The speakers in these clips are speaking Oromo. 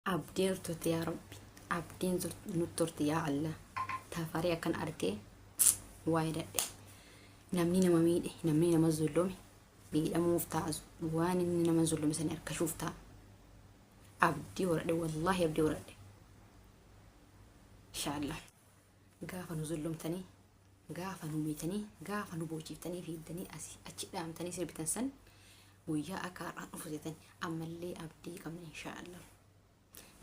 Abdiin turte yaa Rabbi. Abdiin nutti turte yaa Allah. Tafarii akkan argee waa hidhadhe. Namni nama miidhe, namni nama zullome miidhamuuf ta'a. Waan inni nama zullome sani harkashuuf ta'a. Abdii horadhe, wallaahi abdii horadhe. Inshaallah. Gaafa nu zullumtanii, gaafa nu miitanii, gaafa nu boochiftanii fiiddanii asii achi dhaamtanii sirbitan san guyyaa akka har'aan dhufu seetan ammallee abdii qabna inshaallah.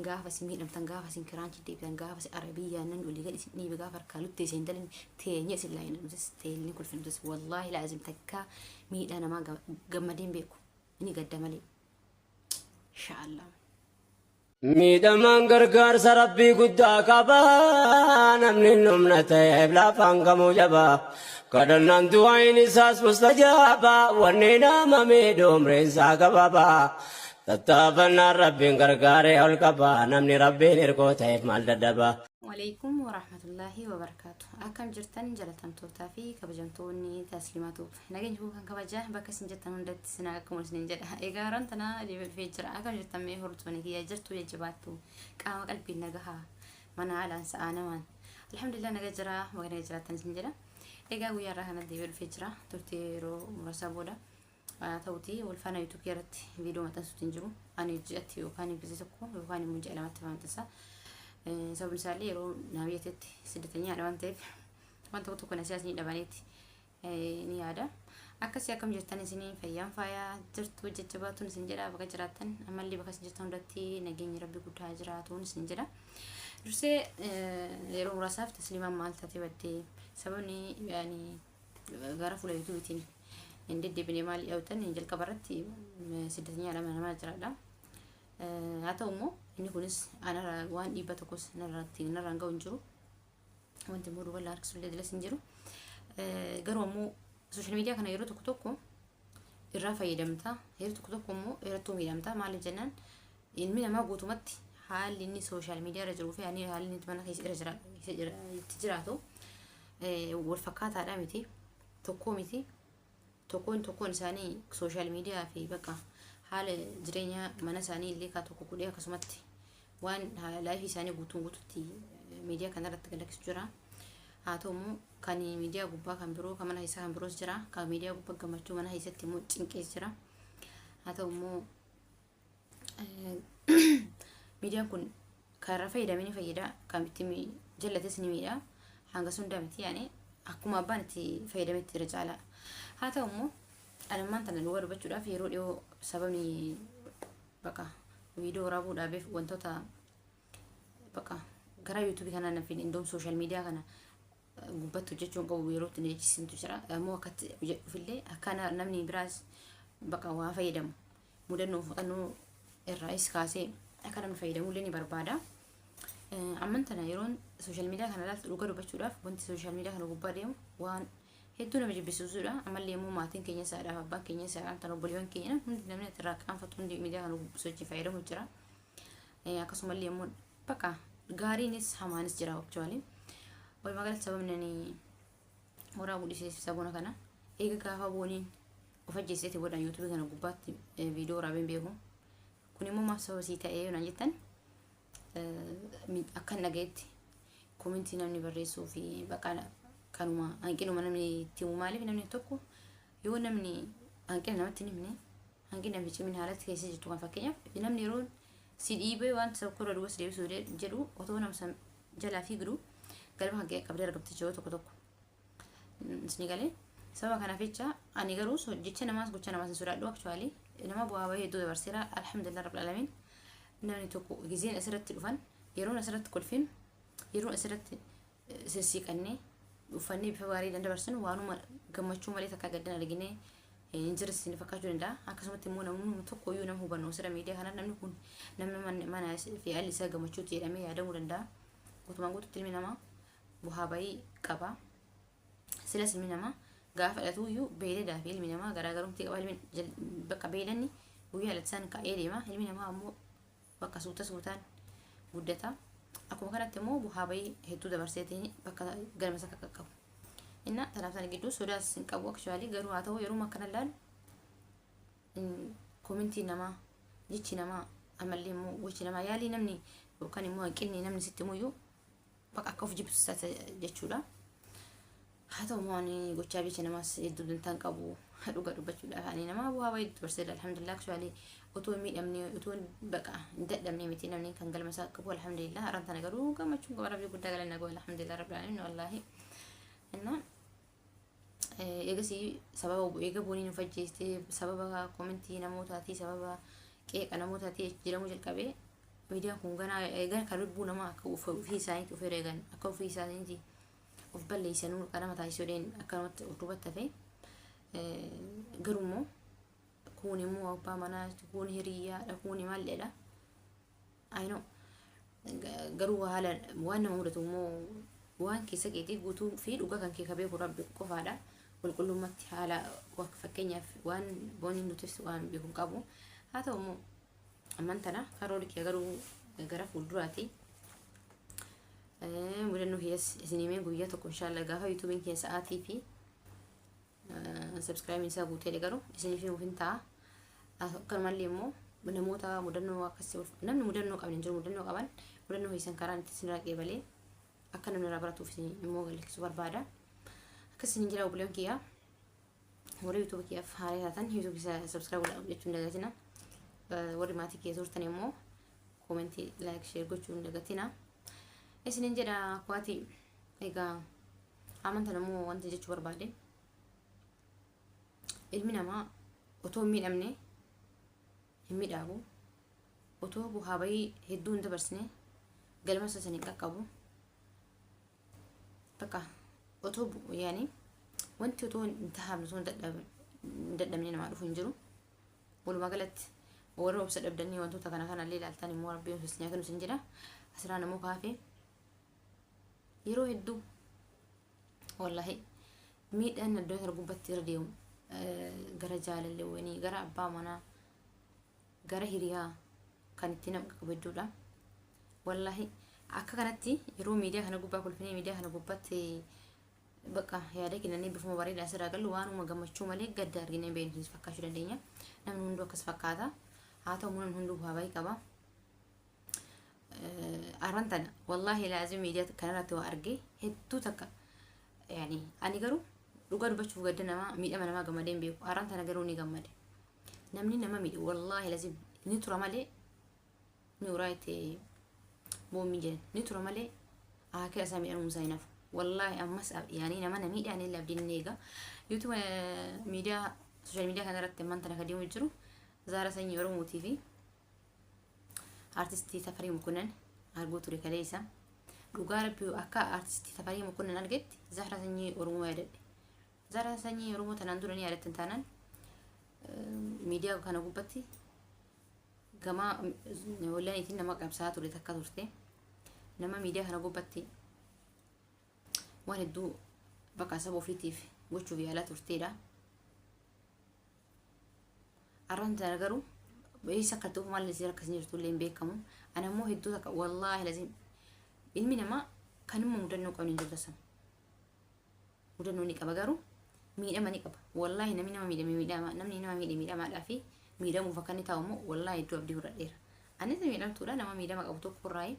Gaafa isin miidhamtan, gaafa isin kiraanchi deebitan, gaafa isin arabiyyaan namni olii gadi isin dhiibe, gaafa harkaa luttee isin dalin teenye isin laayina nutis teenye kolfin nutis wallaahi laazim takkaa miidhaa namaa gammadee hin beeku. Inni gadda malee. Inshaallah. Miidhamaan gargaarsa Rabbii guddaa qaba. Namni humna ta'eef lafaan kamuu jaba. Kadhannaan du'aayin isaas mustajaaba. Wanni nama miidhu umriin isaa gabaaba. Tattaafannaan Rabbiin gargaaree ol qaba. Namni Rabbiin hirkoo ta'eef maal dadhaba. Alaikum warahmatullahi wabarakatuh. Akkam jirtan jalatamtootaa fi kabajamtoonni Taslimaa Tube. Nageenya koo kan kabajaa bakka isin jirtan hundatti isin akkuma isinin jedha. Egaa har'aan tana deebi'ee dhufee jira. Akkam jirtan mee hordoftoonni kiyya jirtu jajjabaattu qaama qalbiin nagahaa mana haalaan sa'aa namaan. Alhamdulillah naga jira baga naga jiraattan isin jedha. Egaa guyyaa irraa kana deebi'ee dhufee jira. Turtii yeroo muraasa booda ta'uti wal faana YouTube irratti viidiyoo maxxansuutti hin jiru. Ani ji'atti yookaan bisi tokko yookaan immoo ji'a lamatti maxxansa. Sababni isaallee yeroo naa biyyatetti siddatanyaadha waan ta'eef waan tokko tokko na siyaasni dhabaniiti ni yaada. Akkasii akkam jirtan isinii fayyaan faayaa jirtu jajjabaatuun isin jedha bakka jiraattan ammallee bakka isin jirtan hundatti nageenyi rabbi guddaa jiraatuun isin jedha. Dursee yeroo muraasaaf Tasliimaan maal taatee baddee sababni yaani gara fuula yuutuubiitiin hin deddeebine maal yaa'utan jalqaba irratti siddatanyaa lama namaa jiraadha. Haa ta'u immoo inni kunis anarra waan dhiibba tokkos narratti narraan ga'u hin jiru. Wanti immoo duuba harkisu illee dilas hin jiru. Garuu ammoo sooshaal miidiyaa kana yeroo tokko tokko irraa fayyadamta yeroo tokko tokko immoo irrattuu miidhamta. Maaliif jennaan ilmi namaa guutumatti haalli inni sooshaal miidiyaa irra jiruu fi haalli inni mana keessa irra jira itti jiraatu wal fakkaataadha miti, tokkoo miti. Tokkoon tokkoon isaanii sooshaal miidiyaa fi bakka haala jireenya mana isaanii illee kaa tokko godhee akkasumatti waan laayifii isaanii guutuun guututti miidiyaa kanarratti gad lakkisu jira. Haa ta'u immoo kan miidiyaa gubbaa kan biroo kan mana keessaa kan biroos jira. Kan miidiyaa gubbaa gammachuu mana keessatti immoo cinqees jira. Haa ta'u immoo miidiyaan kun kan irraa fayyadame ni fayyada, kan itti jallates ni miidha. Hanga sun miti, yaani akkuma abbaan itti fayyadametti irra caala. Haa ta'u immoo anammaan tana dhugaa dubbachuudhaaf yeroo dhiyoo sababni bakka viidiyoo waraabuu dhaabeef wantoota bakka gara yuutuubii kanaa na fide indoom sooshaal miidiyaa kana gubbatti hojjechuun qabu yeroo itti na jechisiisantu jira. Ammoo akkatti hojjedhuufillee akka namni biraas bakka waa fayyadamu mudannoo muuxannoo irraayis kaasee akka namni fayyadamullee ni barbaada. Amman tana yeroon sooshaal miidiyaa kana ilaaltu dhuga dubbachuudhaaf wanti sooshaal miidiyaa kana gubbaa deemu waan hedduu nama jibbisiisudha. Ammallee immoo maatiin keenya isaadhaaf abbaan keenya isaadhaan tan obboleewwan keenya hundi namni irraa qaanfatu hundi miidiyaa kana sochii fayyadamu jira. Akkasumallee immoo bakka gaariinis hamaanis jira actually. Walumaa galatti sababni ani waraabuu dhiiseef sabona kana eega gaafa booniin of ajjeeseeti godhan yuutuubii kana gubbaatti viidiyoo waraabeen beeku. Kun immoo maaf sababa sii ta'ee yoo naan jettan akkan dhagayetti komentii namni barreessuu fi bakka kanuma hanqinuma namni itti himu. Maaliif namni tokko yoo namni hanqina namatti hin himne hanqina fi cimina haalatti keessa jirtu kan fakkeenyaaf namni yeroo si dhiibee waan tokko irra duuba si deebisuu jedhu otoo nama san jalaa fiigdu galma kan kee qabdee argamte yeroo tokko tokko. Isin galee sababa kanaaf jecha ani garuu jecha namaas gocha namaas hin sodaadhu. Actually nama bu'aa bahee hedduu dabarseera, alhamdulillah rabbil alamin. Namni tokko gizeen asirratti dhufan yeroon asirratti kolfin yeroon asirratti sissiqannee uffannee bifa gaarii dabarsinu waanuma gammachuu malee takka gaddan argine hin jirre isin fakkaachuu danda'a. Akkasumatti immoo namni tokko iyyuu nama hubannoo asirra miidiyaa kana namni kun namni mana fi haalli isaa gammachuutti jedhamee yaadamuu danda'a. Guutumaan guututti ilmi namaa bu'aa bahii qaba. Silas ilmi namaa gaafa dhalatu iyyuu beeyladaa fi ilmi namaa garaagarumtii qaba. Ilmi bakka beeyladni guyyaa dhalate ka'ee deema. Ilmi namaa ammoo bakka suuta suutaan guddata. Akkuma kanatti immoo bu'aa bahii hedduu dabarseetiin bakka galma isa qaqqabu. Inna tanaaf sana gidduu sodaas hin qabu actually. Garuu haa ta'u yeroo akkana ilaalu komentii namaa jechi namaa Ammallee immoo gochi namaa yaalii namni yookaan immoo hanqinni namni sitti muyyuu bakka akka of jibbisiisaa jechuudha. Haa ta'u immoo ani gochaa jecha namaas hedduu dantaan qabu dhuga dubbachuudhaaf ani namaa bu'aa wayii dabarseera alhamdulillah. Actually otoo hin miidhamne, otoo baqa hin dadhabne miti namni kan galma isaa qabu, alhamdulillah. Har'aan tana garuu gammachuun qaba, Rabbii guddaa galanna goo, alhamdulillah rabbil alamin wallaahi. Innaa eegasii sababa eega booniin nu fajjeeste, sababa koomentii namootaatii, sababa qeeqa namootaatii jedhamuu jalqabee miidiyaan kun ganaa eegan kan lubbuu namaa akka ofii isaaniitti of eegan, akka ofii isaaniitti of balleessanuu kan nama taasisuudhaan akkanumatti of duubatti hafe. Garuu immoo kun immoo abbaa manaa, kun hiriyyaadha, kun maalidha, I know, garuu haala waan nama mudatu immoo waan keessa keetii guutuu fi dhugaa kan kee beeku Rabbi qofaadha. Qulqullummaatti haala fakkeenyaaf waan booniin nutis waan beeku hin qabu. Haa ta'u immoo amman tana karoorri kee garuu gara fuulduraati. Mudannoo keessa isin himee guyyaa tokko inshaallah gaafa yuutuubiin keessa sa'aatii fi subscribe isaa guutee garuu isiniif himuuf hin ta'a. Akkanumallee immoo namoota mudannoo akkasii, namni mudannoo qaban hin jiru, mudannoo qaban mudannoo keessan karaan itti isin irraa qeebalee akka namni irraa baratuuf isin immoo galakkisuu barbaada. Akkas isin jira obboleewwan kiyyaa. Warri yuutuubii kiyyaaf haaraa taatan yuutuubii isaa subscribe godhaa jechuun dagatina. Warri maatii kiyya turtan immoo koomentii, like, share gochuu hin dagatina. Isinin jedha akwaati. Egaa amantan immoo wanti jechuu barbaade, ilmi namaa otoo hin miidhamne hin midhaagu, otoo bu'aa bahii hedduu hin dabarsine galma isa san hin qaqqabu. Bakka otoo yaani wanti otoo hin tahaamne, otoo hin dadhabne namaa dhufu hin jiru. Walumaa galatti warra obsa dhabdanii wantoota kana kanallee ilaaltan immoo Rabbiin obsa isin haa kennu isin jedha. Asirraa namoo kaafee yeroo hedduu wallahi miidhaan addunyaa kana gubbatti irra deemu gara jaalalleewwanii, gara abbaa manaa, gara hiriyaa kan itti nama qaqqabu hedduudha. Wallahi akka kanatti yeroo miidiyaa kana gubbaa kolfinee, miidiyaa kana gubbaatti bakka yaada kennanii bifuma bareedaa asirraa gallu, waanuma gammachuu malee gadda arginee beeknu fakkaachuu dandeenya. Namni hunduu akkas fakkaata. Haa ta'u, namni hunduu bu'aa bahii qaba. Arran tana wallaahi laazim miidiyaa kanarratti waa argee hedduu takka, yaani ani garuu dhugaa dubbachuuf gadda namaa, miidhama namaa gammadee hin beeku. Arran tana garuu ni gammade. Namni nama miidhe wallaahi laazim ni tura malee ni uraa itti boombii jedhan ni tura malee akira isaa miidhamuu isaa hin hafu. Wallaahi ammas yaani nama na miidhaan illee abdiin ni eega. YouTube miidiyaa, social media kanarratti amman tana ka deemu jiru Zaara Sanyii Oromootii fi artistii Tafarii Mokonnan arguu ture kaleessa. Dhugaa Rabbii akka artistii Tafarii Mokonnan argetti Zahra Sanyii Oromoo yaadadhe. Zahra Sanyii Oromoo tanaan dura ni yaadattan taanaan miidiyaa kana gubbatti gama wallaaniitiin nama qabsaa ture takka turte. Nama miidiyaa kana gubbatti waan hedduu bakka saba ofiitiif gochuuf yaalaa turteedha. Arraan tana garuu eessa akka ta'u, maal isii akkas jirtu illee hin beekamu. Ana immoo hedduu takka wallaahi lazim ilmi namaa kan immoo mudannoo qabne hin jiru tasuma. Mudannoo ni qaba, garuu miidhama ni qaba. Wallaahi namni nama miidhame miidhama, namni nama miidhe miidhamaadhaa fi miidhamuuf akka inni taa'u immoo wallaahi hedduu abdii fudhadheera. Anis miidhamtuudha, nama miidhama qabu tokko irraayi.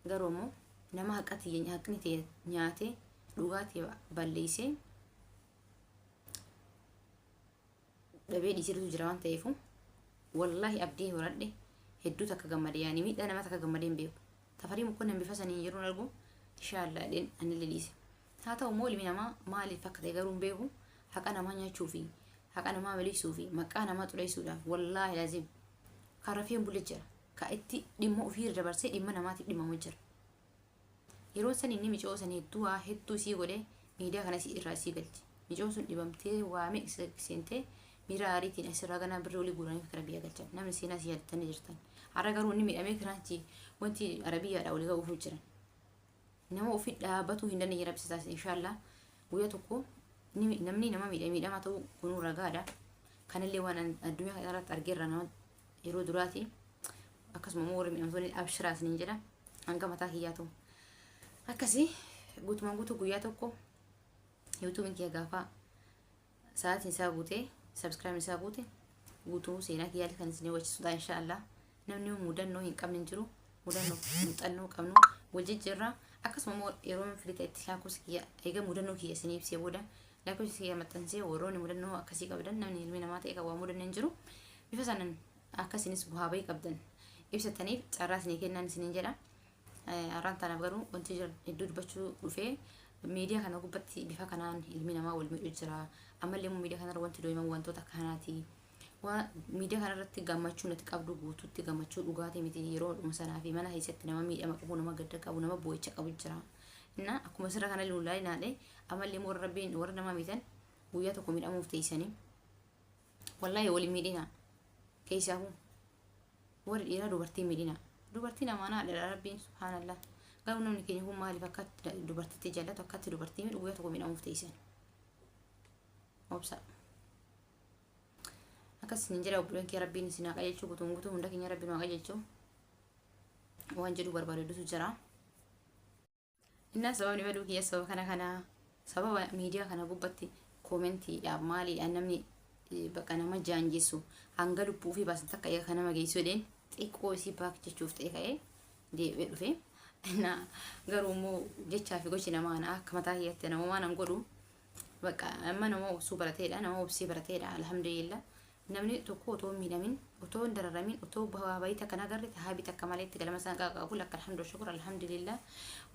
Garuu immoo nama haqa haqni ta'e nyaatee dhugaatii balleessee dhabee dhiisirutu jira waan ta'eefu wallaahi abdii horadhe hedduu takka gammade, yaani miidhaa nama takka gammadee hin beeku. Tafarii Mokonnan bifa saniin yeroo argu inshaallah jedheen anillee dhiise. Haa ta'u immoo ilmi namaa maaliif akka ta'e garuu hin beeku, haqa namaa nyaachuu fi haqa namaa miliqsuu fi maqaa namaa xureessuudhaaf wallaahi lazim kan rafee hin bulle jira. Ka itti dhimma ofii irra dabarsee dhimma namaatiif dhimmamu jira. Yeroo san inni micoo san hedduu waa hedduu isii godhee miidiyaa kana isii irraa isii galche. Micoon sun dhibamtee waa meeqa seentee miira aariitiin asirraa ganaa birrii olii guuranii gara biyya galchan. Namni seenaa isii yaadattanii jirtan. Har'a garuu inni miidhamee kiraanchi wanti arabiyyaadhaa olii ga'uuf jiran. Nama ofii dhaabbatuu hin dandeenye Rabbi taasise inshaallah. Guyyaa tokko namni nama miidhe miidhamaa ta'uu kunuu ragaadha. Kanallee waan addunyaa kanarratti argeerra nama yeroo duraati. Akkasuma immoo warri miidhamtoonni abshiraa isiniin jedha. Hanga mataa kiyyaa ta'u. Akkasii guutumaan guutuu guyyaa tokko yuutuubiin kiyya gaafaa sa'aatiin isaa guutee subscribe isaa guute Guutuu seenaa kiyyaa kan isin hubachiisu ta'a inshaallah. Namni mudannoo hin qabne hin jiru. Mudannoo muuxannoo qabnu wal jijjiirra. Akkasuma immoo yeroo firii ta'etti lakkoofsa kiyya eega mudannoo kiyya isin ibsee booda lakkoofsa kiyya maxxansee warroonni mudannoo akkasii qabdan, namni ilmi namaa ta'e kan waa mudanne hin jiru. Bifa sanaan akka isinis bu'aa bahii qabdan ibsataniif carraa isinii kennan isiniin jedha. Har'aan tanaaf garuu wanti hedduu dubbachuu dhufee, miidiyaa kana gubbatti bifa kanaan ilmi namaa wal miidhu jira. Ammallee immoo miidiyaa kanarra wanti deeman wantoota akkanaati. Waan miidiyaa kanarratti gammachuu natti qabdu guutuutti gammachuu dhugaatii miti. Yeroo dhuma sanaa fi mana keessatti nama miidhama qabu, nama gadda qabu, nama boo'icha qabu jira. Inna akkuma sirra kana ilaalu naadhe, ammallee immoo warra rabbiin warra nama miitan guyyaa tokko miidhamuuf teessanii. Wallaahi wal miidhina. Keessaafuu warri dhiiraa dubartii miidhina. Dubartiin amaanaadha rabbiin, subhaanallah. Garuu namni keenya kun maaliif akkatti dubartitti jaallatu, akkatti dubartii miidhu? Guyyaa tokko miidhamuuf teessan. Obsa. Akkas isin jedha obboleen kee, rabbiin isin haa qajeelchu guutuun guutuu, hunda keenya rabbiin haa qajeelchu. Waan jedhu barbaadu hedduutu jira. Innaa sababni baduu kiyya sababa kana kana, sababa miidiyaa kana gubbatti koomentiidhaaf maaliidhaan namni bakka nama jaanjessu hanga lubbuu fi baasan takka eega kan nama geessu jedheen xiqqoo isii baak jechuuf ta'e ka'ee deebi'ee dhufe. Innaa garuu immoo jechaa fi gochi namaa ana akka mataa kiyyatti nama waan an godhu bakka amma nama obsuu barateedha, nama obsee barateedha, alhamdulillah. Namni tokko otoo hin miidhamin, otoo hin dararamin, otoo bu'aa bayii takka hin agarre tahaabii takka malee itti galma isaan qaqqabu lakka, alhamdulillah, shukur, alhamdulillah.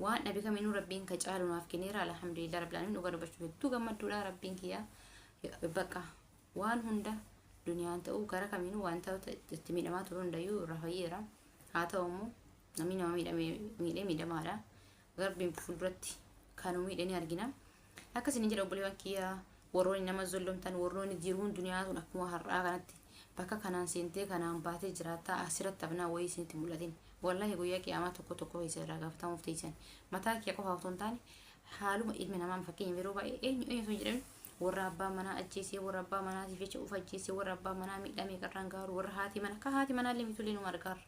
Waan dhabe kamiinuu rabbiin ka caalu naaf kenneera, alhamdulillah rabbil alamin. Dhugaa dubbachuuf hedduu gammadduudha. Rabbiin kiyya bakka waan hunda duniyaan ta'uu gara kamiinuu waan ta'u itti miidhamaa ture hundayyuu irraa fayyeera. Haa ta'u immoo namni nama miidhame miidhee miidhamaadha. Rabbiin fuulduratti kanuu miidhe ni argina. Akkasini jedha obboleewwan kiyya, warroonni nama zollomtan, warroonni jiruun duniyaa tun akkuma har'aa kanatti bakka kanaan seentee kanaan baatee jiraattaa asirratti hafnaa wayii isinitti mul'atin. Wallaahi guyyaa qiyaamaa tokko tokko keessa irraa gaafatamuuf teessan. Mataa kiyya qofaaf otoo hin taane haaluma ilmi namaa, fakkeenya yeroo baay'ee eenyu eenyu osoo hin jedhamin, warra abbaa manaa ajjeesee, warra abbaa manaatiif jecha of ajjeesee, warra abbaa manaa miidhamee qarraan gaaru, warra haati mana akka haati manaa illee mitullee numa argaarra.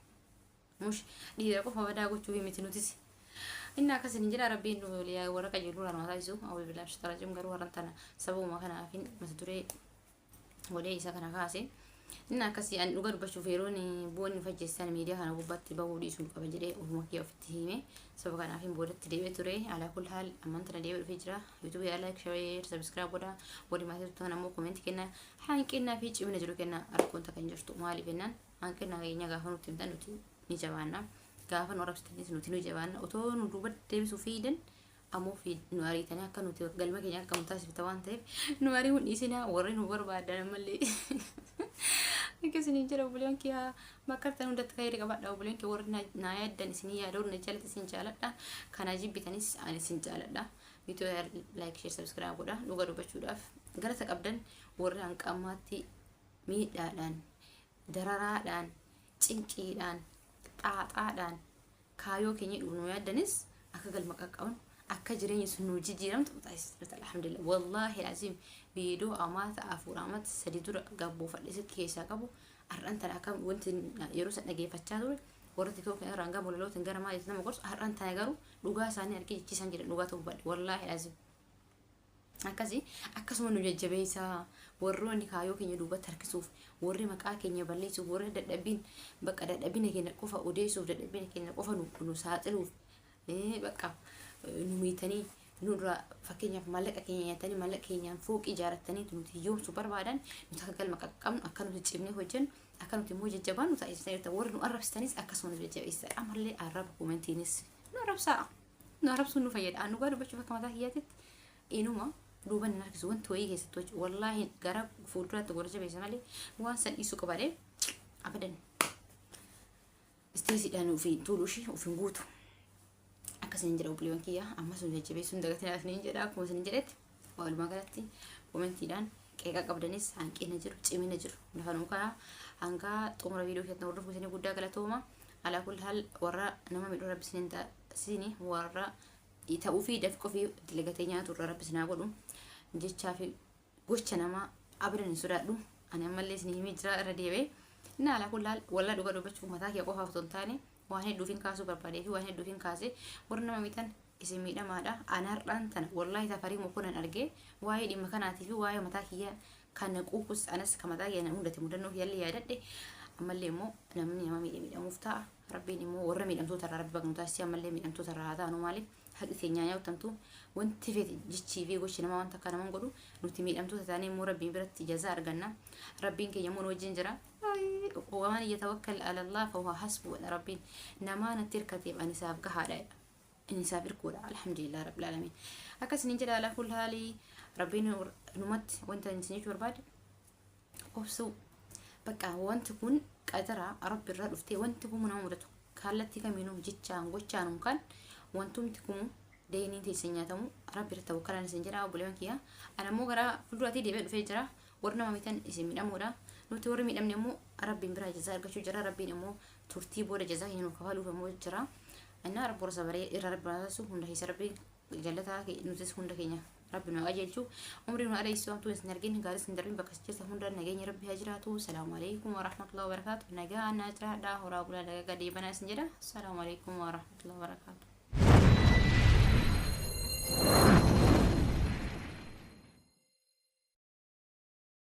Mush dhiira qofa badaa gochuu miti nutis. Inni akkas hin jira, rabbiin nu warra qajeeluu irraa nu taasisu. Awwi bilaa shitara. Garuu warra tana sababuma kanaafin mata duree godhee isa kana kaase. Inni akkasii ani dhuga dubbachuuf yeroon boonni fajjeessan miidiyaa kana gubbaatti bahuu dhiisuun qaba jedhee ofuma kiyya ofitti hime. Sababa kanaafin boodatti deebi'ee ture. Alaa kul haal amman tana deebi'ee dhufee jira. YouTube like, share, subscribe godha. Warri maatii turtan ammoo comment kenna. Hanqinnaa fi cimina jiru kenna, rakkoon takka hin jirtu. Maaliif jennaan, hanqina keenya gaafa nutti himtan nuti ni jabaanna. Gaafa nu arrabsitanis nuti ni jabaanna. Otoo nu duuba deebisuu fiidan ammoo nu ariitanii akka nuti galma keenya akka nu taasifta waan ta'eef nu ari'uun dhiisinaa, warri nu barbaadan ammallee. Akkasiniin jedha obboleen kiyyaa, bakka artan hundatti fayyada qabadha. Obboleen kiyya, warri na yaaddan isinii yaada, warri na jaalatan isin jaaladha. Kana jibbitanis ani isin jaaladha. Viidiyoo like, share, subscribe godha. Dhuga dubbachuudhaaf galata qabdan warri hanqammaatti miidhaadhaan, dararaadhaan, cinqiidhaan, xaaxaadhaan kaayoo keenya dhufu nu yaaddanis akka galma qaqqabnu, akka jireenyi sun nu jijjiiramtu taasisa. Alhamdulillah, wallaahi aziim, viidiyoo amaata 4 amata 3 dura gabbuufadhe silkii keessaa qabu har'an tana akka wanti yeroo san dhageeffachaa ture, warra TikTok irraan gama walalootiin gara maaliif nama gorsu, har'an tana garuu dhugaa isaanii argee jechiisaan jedhan dhugaa ta'uu badhe, wallaahi aziim. Akkasii akkasuma nu jajjabeessaa. Warroonni kaayoo keenya duubatti harkisuuf, warri maqaa keenya balleessuuf, warri dadhabbiin bakka dadhabbina keenya qofa odeessuuf, dadhabbina keenya qofa nu saaxiluuf, bakka nu miitanii nurraa, fakkeenyaaf maallaqa keenya nyaatanii maallaqa keenyaan fooqii ijaarratanii nuti hiyyoomsuu barbaadan, nuti akka galma qaqqabnu, akka nuti cimnee hojjennu, akka nuti immoo jajjabaannu taasisaniirta. Warri nu arrabsitanis akkasuma nu jajjabeessaa. Ammallee arraba koomentiinis nu arrabsaa, nu arrabsuun nu fayyada. An dhugaa dubbachuuf akka mataa kiyyaatitti inuma duuba hin harkisu wanti wayii keessatti hojii, wallaahi gara fuulduraatti godha jabeessa malee waan san dhiisuu qabadee abadan isteesiidhaan ofiin tuuluu ishee ofiin guutu. Akkasiin jedha obboleewwan kiyya, ammas nu jajjabeessuun dagatinaa isiniin jedha. Akkuma isin jedhetti walumaa galatti koomentiidhaan qeeqa qabdanis, hanqina jiru, cimina jiru lafa nuu karaa. Hanga xumura viidiyoo keessatti hordofuu isinii guddaa galatooma. Alaa kulli haal warra nama miidhuu rabbi isiniin taasisini, warra ta'uu fi dafqoo fi dalagatee nyaatu irraa rabbi isin haa godhu. Jechaa fi gocha namaa abadan hin sodaadhu. Ani ammallee isin himee jira irra deebi'ee. Inni alaa kulli haal wallaa dhugaa dubbachuuf mataa kee qofaaf osoo hin taane waan hedduuf hin kaasuu barbaadee fi waan hedduuf hin kaase. Warri nama miidhan isin miidhamaadha. Ani har'aan tana wallaahi tafarii mokonan argee waa'ee dhimma kanaatii fi waa'ee mataa kiyyaa Kan na quuqus anas ka mataa kiyya na mudate mudannoo kiyyallee yaadadhe. Ammallee immoo namni nama miidhe miidhamuuf ta'a. Rabbiin immoo warra miidhamtoota irraa Rabbi bakka nu taasisee ammallee miidhamtoota irraa haa taanu. Maaliif haqi keenyaa nyaattamtu wanti fete jechii fi gochi namaa wanta akka naman godhu, nuti miidhamtoota taanee immoo Rabbiin biratti jazaa arganna. Rabbiin keenya immoo nu wajjin jira. Waman yatawakkal ala Allah fahuwa hasbu jedha Rabbiin. Namaa natti hirkateef ani isaaf gahaadha jedha. Inni isaaf hirkoodha. Alhamdulillah Rabbil Aalamiin. Akkas ni jedha. Ala kulli haalii Rabbiin numatti wanta isin jechuu barbaade obsuu. Bakka wanti kun qadara Rabbi irraa dhuftee wanti kun nama mudatu kallattii kamiinuu jechaan gochaan kan wantumti kun deeniin teessan nyaatamu Rabbi irra tawakkalaan isin jedha, obboleewwan kiyya. Ana immoo gara fuulduraatii deebi'ee dhufee jira. Warri nama miitan isin miidhamuudha. Nuti warri miidhamne immoo Rabbiin biraa jazaa argachuu jira. Rabbiin immoo turtii booda jazaa keenya nuuf kafaluuf immoo jira. Innaa Rabbi warra sabaree irra Rabbi taasisu hunda keessa Rabbi jallataa nutis hunda keenya Rabbi nu qajeelchu, umrii nu adeessu, hamtuu isin argin gaarii isin darbin. Bakka jirtan hunda nageenya Rabbi haa jiraatu. Salaamu alaikum warahmatullahi wabarakatuh. Nagaa naa jiraadhaa, horaa bulaa, dagagaa deebanaa isin jedha. Salaamu alaikum warahmatullahi wabarakatuh.